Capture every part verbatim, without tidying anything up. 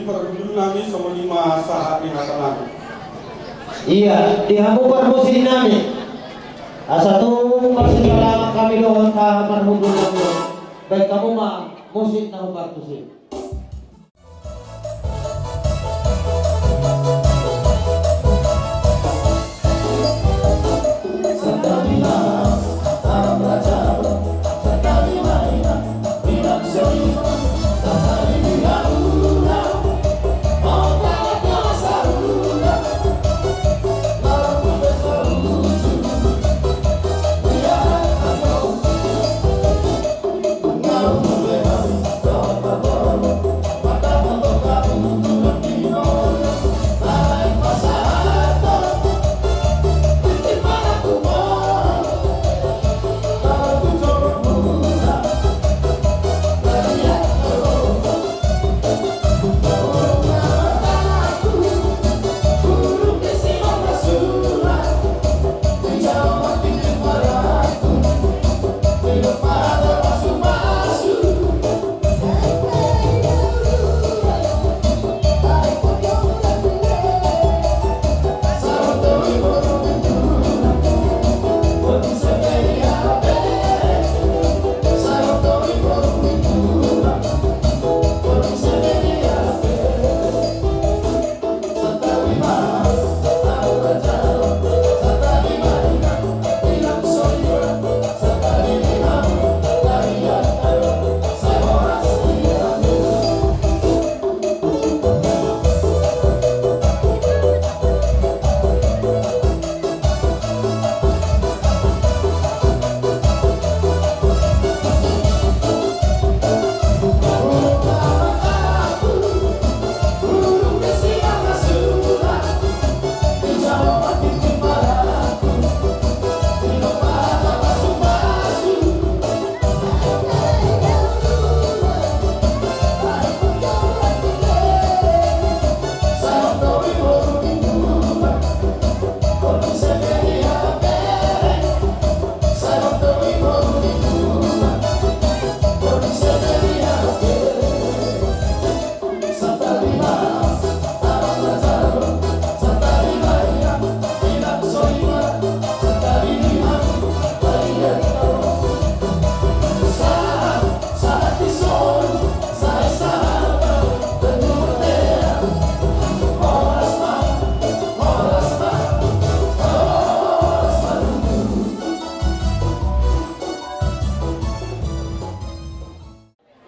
Parhundul nami, songon i ma sahat ni hata nami. Ia, di hamu parmusik nami. Asa tung marsipalaman hami dohot parhundul nami. Baen hamu ma musik na hupartusi.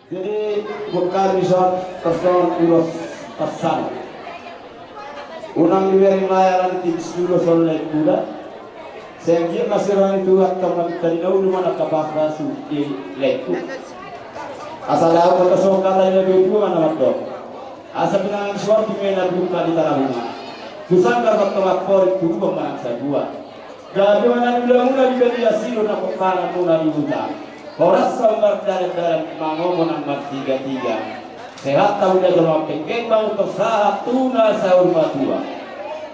Jadi, buat kami saat tersongon ulos tersang. Unang diberi mayaran tipis dulu soal naik kuda. Sehingga masih orang itu atau kami tadi dahulu mana kapasa suci leku. Asal aku kata soal kata yang lebih dua mana matong. Asa pinangan suar di mena buka di tanah rumah. Susah karena tengah porik dulu pemenang sabuah. Gabe ma na mula-mula di badia, sidor na pomparanmuna di huta. Horas ma mardalan-dalan, mangomo nang martiga-tiga. Sehat ma ulaon jolma, pengkeng ma untor sahat tu na saur matua.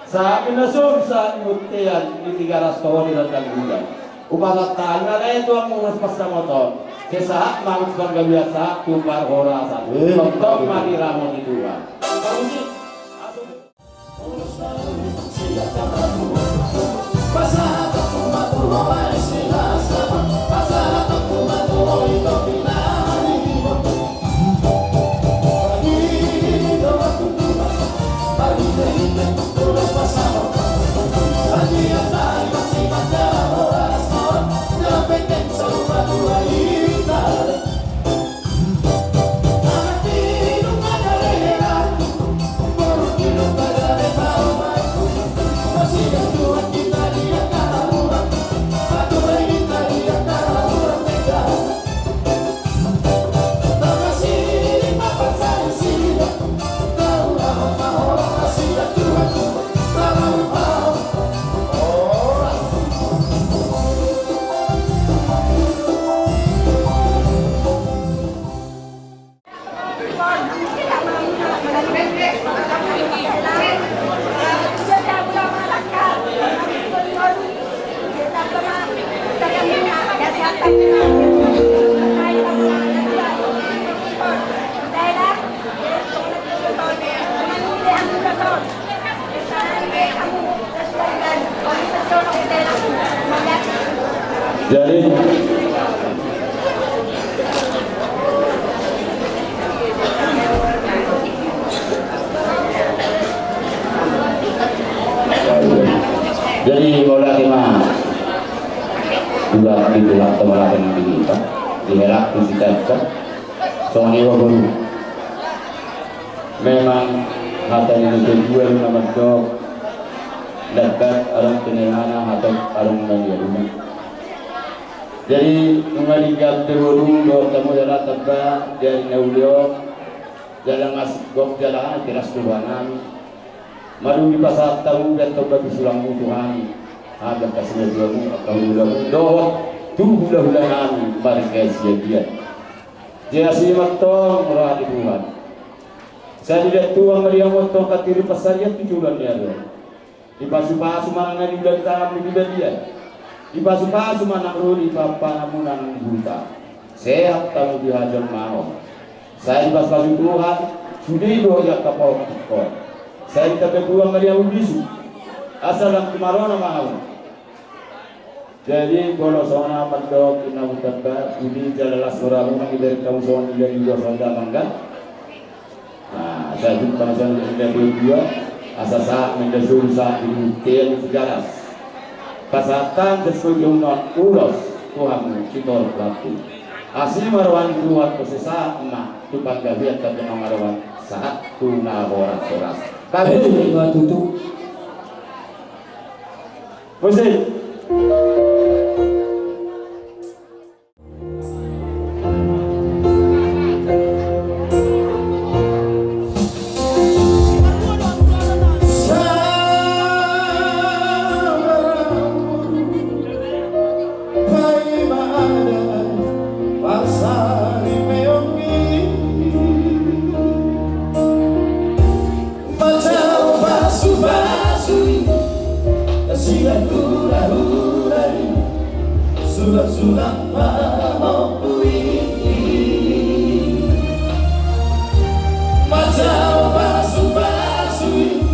Sahat ma na son sahat ni bontean, di Tigaras tohon di Rantang Bulan. Upasahat hami ma na tuamu horas pansamotan. Sai sahat ma untor pargabean, sahat tu parhorasan. Eh, tongtong ma diramoti Tuhan. Jadi, jadi mauliate ma. Dua pintu waktu mauliate ma di kita. Di helak di kita. Songon i ma boru. Memang hata ni na tuatua na mandok, lambat adong tu na nihana, hatop adong na nialuna. Jadi nunga denggan pe boru dohot hamu jala tamba di ari na uli on. Jala nunga gok jala tiras do rohanami. Madung dipasahat hamu pe antong batu sulangmu tu hami, hami angka sinatuamu, angka hulamu dohot tu hulahulanami marga Siagian. Jadi asi ma antong roha ni Tuhan. Sai dilehon Tuhan ma di hamu antong angka tiri pansarian tu joloan ni ari on. Dipasupasu ma nang na niula ni tanganmu di balian. Dipasupasu ma nang ro di pahanpahanmuna nang di huta. Sehat hamu di hajelmaon. Sai dipasupasu Tuhan sude i dohot angka pahompungkon. Sai ditanda Tuhan ma di hamu bisuk. Asa lam tu marona ma hamu. Jadi molo songon i ma antong inna hutamba, uli jala las rohamuna, ibereng hamu songon i, jadi dua songon damang kan. Nah, sai jumpa na songon i, inna dua dua, asa sahat ma inna solu, sahat di luhut tean di Tigaras. Pasahat hami songon i, ulos tu hamu sitorop lampu. Asi ma roha ni Tuhan, asa sahat ma tu panggabean, tadinangan roha, sahat tu na horas-horas. Hei, ma tutu. Musik. Manjalo pasu-pasu i, na sian hula-hula i, sulang-sulang pahompu i. Manjalo pasu-pasu i,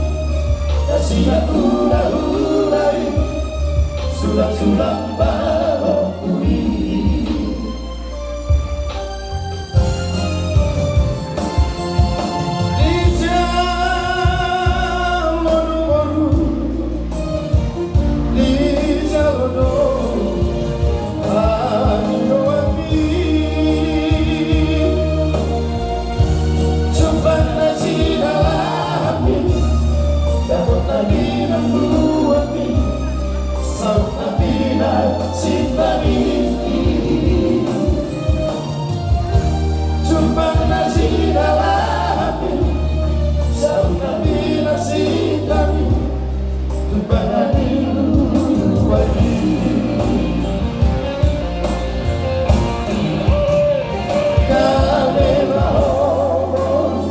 na sian hula-hula i, sulang-sulang pahompu i. Saut na pinasitami. Jumpang na sinalapi. Saut na pinasitami. Jumpang na niluai. Gabe ma ho boru.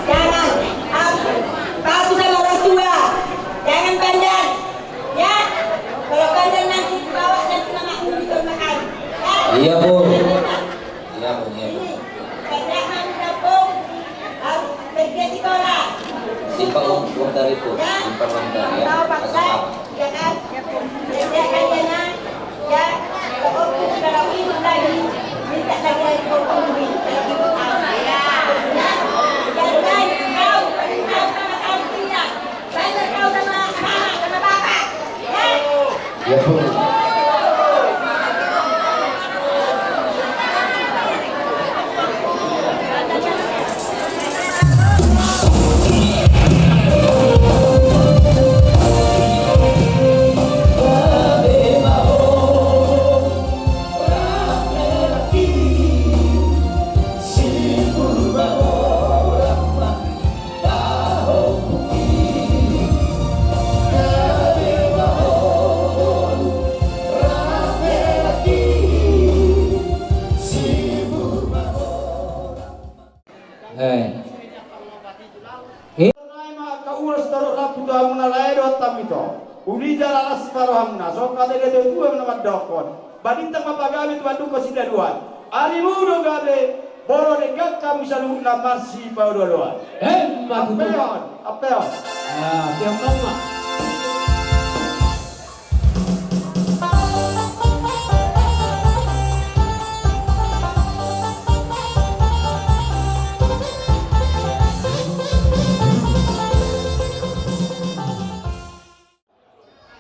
Jangan, ah, patuh sama orang tua. Jangan bandel. Ya, kalau bandel nanti dibawa nanti mamamu di rumah. Ya. Iya, Bu. Iya, Bu, iya, Bu. Ini, kerja kamu dapur, harus kerja di sekolah. Simpan uang, uang dari, Bu. Ya. Simpan uang dari, ya. Tahu, Pak, ya? Iya, kan? Kerja kalian, ya. Ya, kalau aku sudah lagi, minta lagi dari Pak Guru. Ya. Tuhan muna lae dohot hamu ito. Uli jala las ma rohamuna, songon hata ni natuatua na mandokkon. Balintang ma pagabe tu anduk ho sidaluan. Arimu do gabe, molo denggan hamu saluhutna marsipaolooloan. Emma tutu. Ampe on, ampe on. Ya, tiap nama.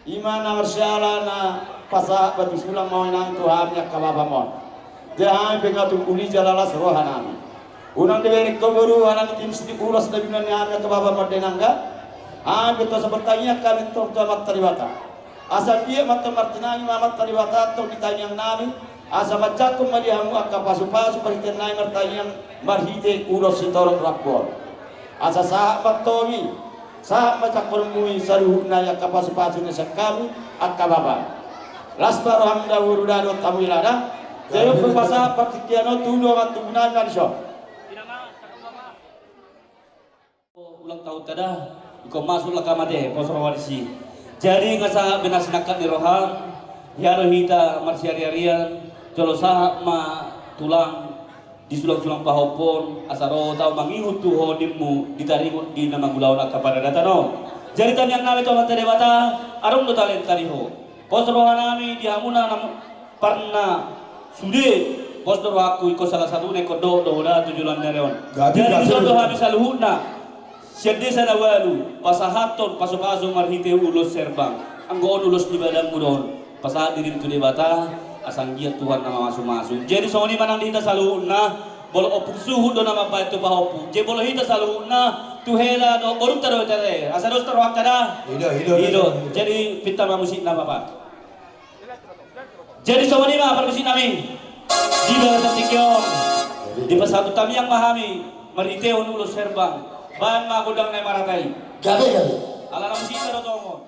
Ima na marsiala na pasahat batu sulang ma inang tu hami angka bapam on. Jadi hami pe nga tung uli jala las rohanami. Unang dibereng ho boru alani timus di ulos na binoan ni hami angka bapam on dainang. Hami pe tong asa martangiang hami tong tu Amanta Debata. Asa dia ma tong martinangi ma Amanta Debata tong di tangiang nami. Asa manjangkon ma di hamu angka pasupasu parhitean nami martangiang marhite ulos sitorop rambu on. Asa sahat ma tong i. Sahat ma jangkononmu i saluhutna i angka pasupasu na sian hami angka bapa. Las ma roham da boru da dohot hamu ila da. Jadi hupasahat partingkian on tu dongan tubu nami na dison. Ulang tahun ta da. Ingkon masuk langka mate pos roha disi. Jadi nga sahat be na sinangkap ni roham. Ia do hita marsiariarian. Jolo sahat ma tulang di sulangsulang pahompon, asa ro tau mangihut tu ho nimmu di taringot di na mangulahon angka paradatan on. Jadi tangiang nami tu Amanta Debata, adong do talenta di ho. Pos roha nami di hamuna na parna sude, pos do rohangku ingkon salah satuna ingkon dohot do ho da tu joloan ni ari on. Jadi dison do hami saluhutna. Sian desa na ualu, pasahathon pasupasu marhite ulos serbang. Anggo on ulos ni badanmu do on, pasahat dirim tu Debata, asa anggiat Tuhan na mamasumasu. Jadi songon i ma nang di hita saluhutna, molo ompung suhut do na mambahen tu pahompu. Jadi molo hita saluhutna, tu hela dohot borunta do hita te. Asa dos tu rohanta da. I do, i do, i do. Jadi pinta ma musikna bapa. Jadi songon i ma parmusik nami. Di bagasan tingki on, dipasahat tangiang ma hami marhitehon ulos herbang. Bahen ma gondang na marata i. Gabe, gabe. Ala na musik na do tongon.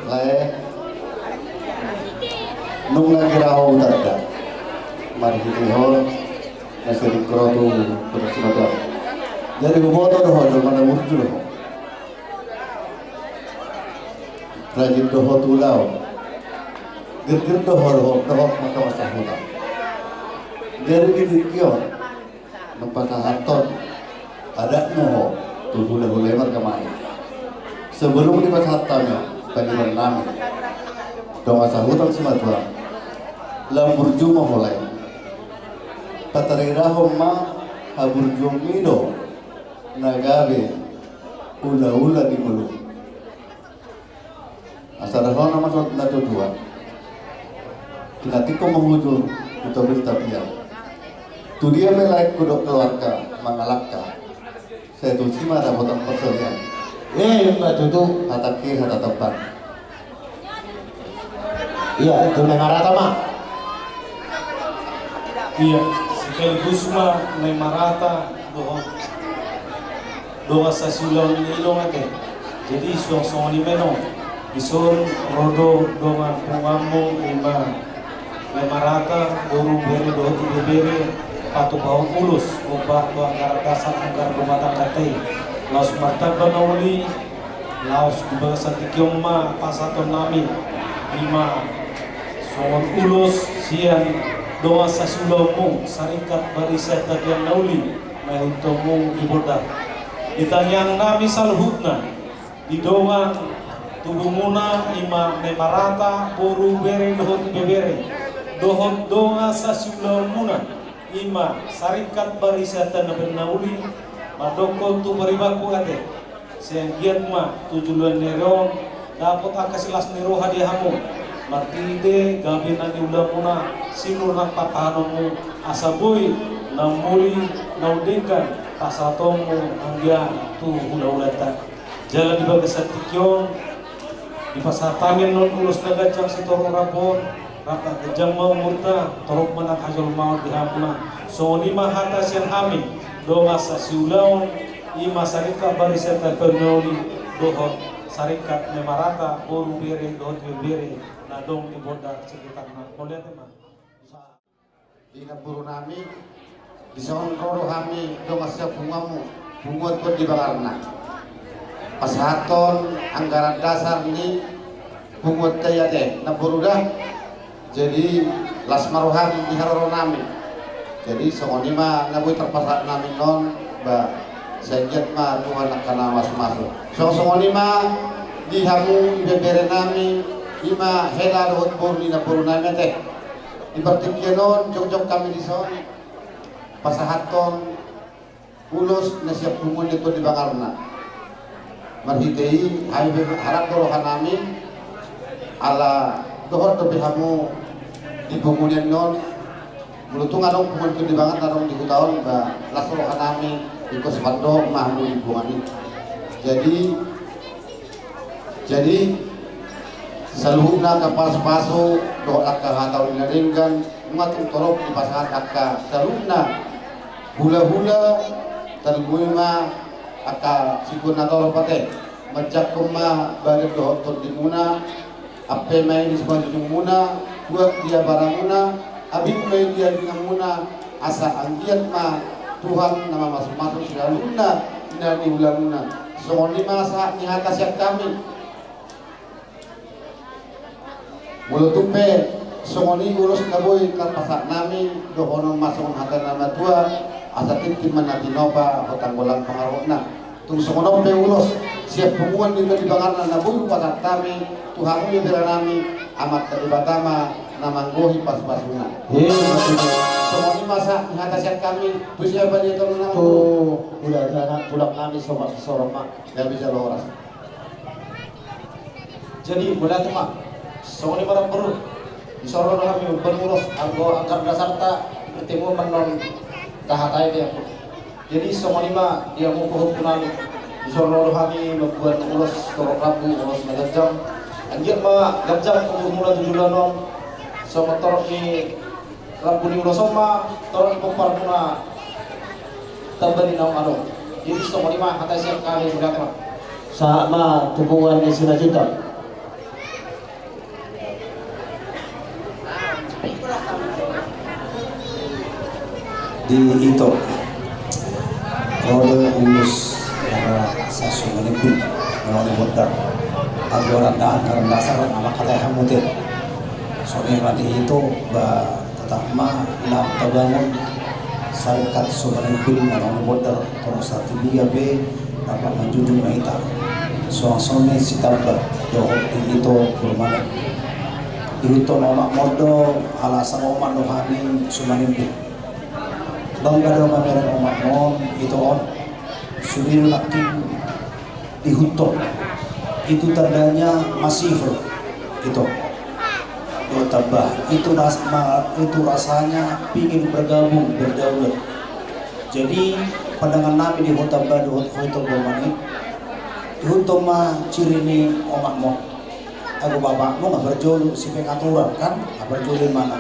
Lae, nunga gira ho hutanda marhitehon na sering kro tu Kota Simatupang. Jadi huboto do ho jolma na burju do ho. Rajin do ho tu ulaon. Girgir do ho dohot, dohot mangkamas sahuta. Jadi di tingki on, nunga pasahathon adat ma ho tu hulahula i marga Manik. Sebelum dipasahat hami pangidoan nami, dongan sahuta Simatupang, lam burju ma ho lae. Pataridahon ma haburjuonmi do na gabe hulahula di ngolum. Asa dohonon ma songon natuatua. Tingkos ma hujur tu tobil tapian. Tu dia pe laengku dohot keluarga mangalangka, sai tusi ma dapotan parsaulian. Eh, ima tutu. Hata hir hata tamba. Ia, tu na marata ma. Ia, sekaligus ma na marata dohot dongan sasiulaon ni inong ate. Jadi suang songon i ma inong, dison ro do dongan punguanmu, ima na marata, boru, bere dohot ibebere, patupahon ulos, ombar tu anggaran dasar anggaran rumah tangga i. Laos martamba na uli, laos di bagasan tingki on ma pasahaton nami, ima songon ulos sian dongan sasiulaonmu, Saringkat Barisa Tapian na uli, na ihuthononmu di Bonda. Di tangiang nami saluhutna, di dongan tubumuna, ima na marata, boru, bere dohot ibebere, dohot dongan sasiulaonmuna, ima Saringkat Barisa Tapian na uli, mandokkon tu paribanku ate. Sai anggiat ma tu joloan ni ari on dapot angka silas ni roha di hamu, marhite gabe na niulamuna, sinur nang pantahanonmu, asa boi na muli na undenggan pasahatonmu anggiat tu hulahulanta. Jala di bagasan tingki on, dipasahat hami annon ulos na ganjang sitorop rambu on, rap ganjang ma umurta, torop ma nang hajolmaon di hamuna. Songon i ma hata sian hami, dongan sasiulaon, ima Saringkat Barisa Tapian na uli, dohot Saringkat na marata, boru, bere dohot ibebere na adong di Bonda sekitarna. Mauliate ma. Di namboru nami, dison ro do hami dongan sian punguanmu, punguan Tuan di Bangarna. Pasahathon anggaran dasar ni punguanta i ate, namboru da. Jadi las ma roham di haroro nami. Jadi songon i ma na boi tarpasahat nami annon, ba, sai anggiat ma Tuhan angka na mamasu-masu. Songon, songon i ma di hamu ibebere nami, ima hela dohot boru ni namboru nami ate. Di partingkian on jongjong hami dison pasahathon ulos na sian punguan ni Tuan di Bangarna. Marhite i hami pe harap do roha nami, ala dohot dope hamu di punguan on. Molo tung adong punguan Tuan di Bangarna adong di huta on, ba las roha nami, ingkon sipandohot ma hamu di punguan i. Jadi, Jadi saluhutna angka pasu-pasu dohot angka hata uli na denggan, nunga tung torop dipasahat angka saluhutna hulahula, tarlumobi ma angka situan na torop ate. Manjangkon ma badan dohot tondimuna, ampe ma i di simanjujungmuna, tuak di abaramuna, abing ma i di abinganmuna, asa anggiat ma Tuhan na mamasu-masu saluhutna na niulamuna. Songon i ma sahat ni hata sian hami. Molo tung pe songon i ulos na boi tarpasahat nami, dohonon ma songon hata ni na matua, asa tintin ma na tinopa, hotang golang pangarahutna. Tung songon on pe ulos sian punguan ni Tuan di Bangarna na boi hupasahat hami tu hamu ibebere nami, Amanta Debata ma na manggohi pasu-pasuna. Ima tutu. Songon i ma sahat ni hata sian hami, tu siapa dia tahu nama? Tu tulang nami, tulang nami, Somat Sisorong ma. Gabe jala horas. Jadi mauliate ma. Songon i ma namboru. Dison ro do hami mamboan ulos, anggo anggaran dasarta pertemuan ma annon tahatai dia. Jadi songon i ma di hamu pahompu nami. Dison ro do hami mamboan ulos torop rambu, ulos na ganjang. Anggiat ma ganjang umurmuna tu joloan on. Songon torop ni rambu ni ulos on ma torop ni pomparmuna tamba ni naung adong. Jadi songon i ma hata sian hami, mauliate ma. Sahat ma tu punguan ni Sinajuta. Di ito, ro do ulos, asa sumanembil, ro di bondar. Ago randaan, randasar, nama kata hamu te. Songon i ma di ito, ba, tetap ma, lam tabangun, sarekat sumanembil, ro di bondar, torus satidia pe, apa manjujung ma hita. Suang songon i si Tamba, dohot di ito, Bormanik. Dihuthon omakmon do, ala sanga omak do hami, sumanembil. Bangga do mamereng omakmon, ito on. Sude do nangkin dihuthon. Itu tandanya masihol, ito. Dohot Tamba, itu ras-, ma-, itu rasanya pingin bergabung, berdaulat. Jadi, pandangan nami di Hutamba, di Hut-, Huta Bormanik, dihuthon ma ciri ni omakmon. Ago bapakmon, nga parjolo, si pengaturan, kan? Nga parjolo i mana.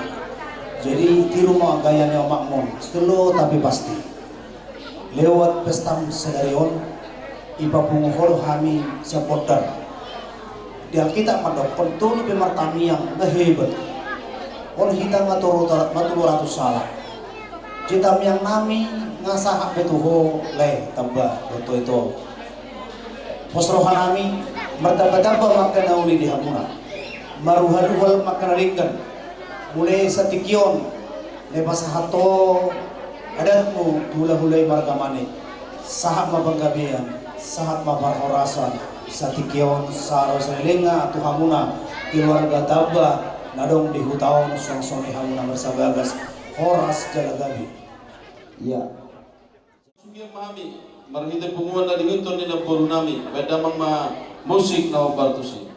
Jadi, tiru ma gaya ni omakmon, slow tapi pasti. Lewat pesta sadari on, ipapungu ho do hami sian bondar. Di Alkitab mandokkon tolu pe martangiang na hebat. On hita nga tolu ta-, nga tolu ratus halak. Jadi tangiang nami nga sahat be tu ho, lae, Tamba, dohot ito. Pos roha nami, martamba-tamba ma angka na uli di hamuna. Maruhal-ruhal ma angka na denggan. Mulai satingki on, na pasahat ho adatmu tu hula-hula i marga Manik. Sahat ma panggabean, sahat ma parhorasan, satingki on, sahat ro salelengna tu hamuna, keluarga Tamba, na adong di huta on, suang songon i hamuna marsibagas, horas jala gabe. Ia. Sugian ma hami, marhite punguan na dihuthon ni namboru nami, baen damang ma musik na hombar tusi.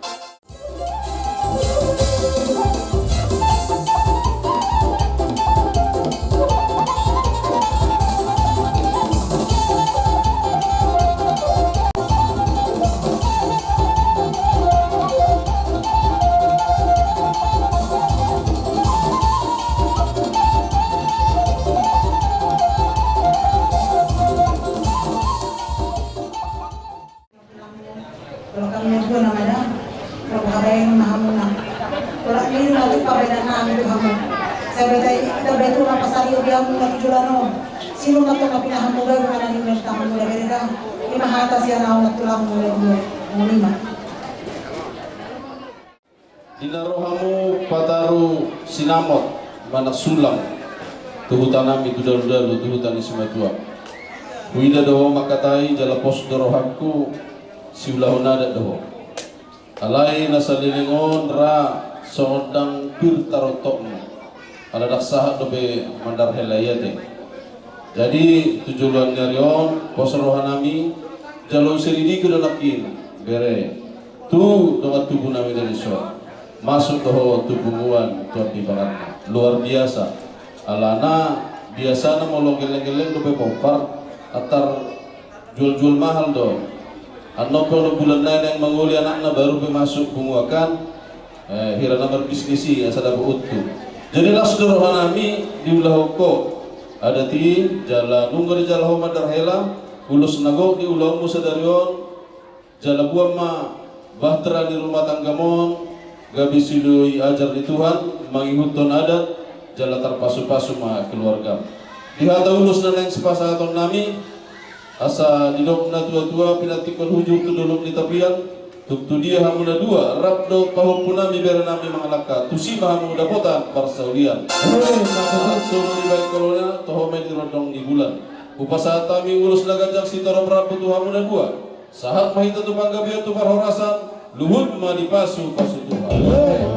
Tolap ni na tu pabaenan nami tu hamu. Sai beta i, beta i tu ma pasario di hamu na tu joloan on. Sinur ma tong na pinahan muna, bere na niula ni tamu muna, bere da. I ma hata sian ahu na tulang muna dua. Muna i ma. Di na ro hamu pataru sinamot manang sulang tu huta nami, tu dalu-dalu, tu huta ni simatua. Huida do ho mangkatai, jala pos do rohangku, siulahon adat do ho. Alai na saleleng on ra songon ndang pir tarontokmu. Ala ndang sahat dope mandarhela i ate. Jadi, tu joloan ni ari on, pos roha nami, jala huseridiku do nangkin, bere. Tu dongan tubu nami dari son. Masuk do ho tu punguan, tu andi panganna. Luar biasa. Alana, biasana molo gelleng-gelleng dope pompar, antar jual-jual mahal do. Annon pe onom bulan nai naeng mangoli anakna baru pe masuk punguan kan. Eh, hira na marbisnis i asa dapot untung. Jadi las do roha nami diulahon ho adat i, jala nunga dijalo ho mandarhela, ulos na gok diulahonmu sadari on, jala boan ma bahtera di rumah tanggamon, gabe silehon ajar ni Tuhan, mangihuthon adat, jala tarpasu-pasu ma keluargam. Di hata ulos na naeng sipasahaton nami, asa didok na tua-tua, pinantikhon hujur tu dolok ni tapian, tung tu dia hamu na dua, rap dohot pahompu nami, bere nami mangalangka, tusi ma hamu dapotan parsaulian. Hei, masa so dibaen kolona, toho ma i di rondang ni bulan. Hupasahat hami ulos na ganjang sitorop rambu tu hamu na dua. Sahat ma hita tu panggabean tu parhorasan, luhut ma dipasu-pasu Tuhan.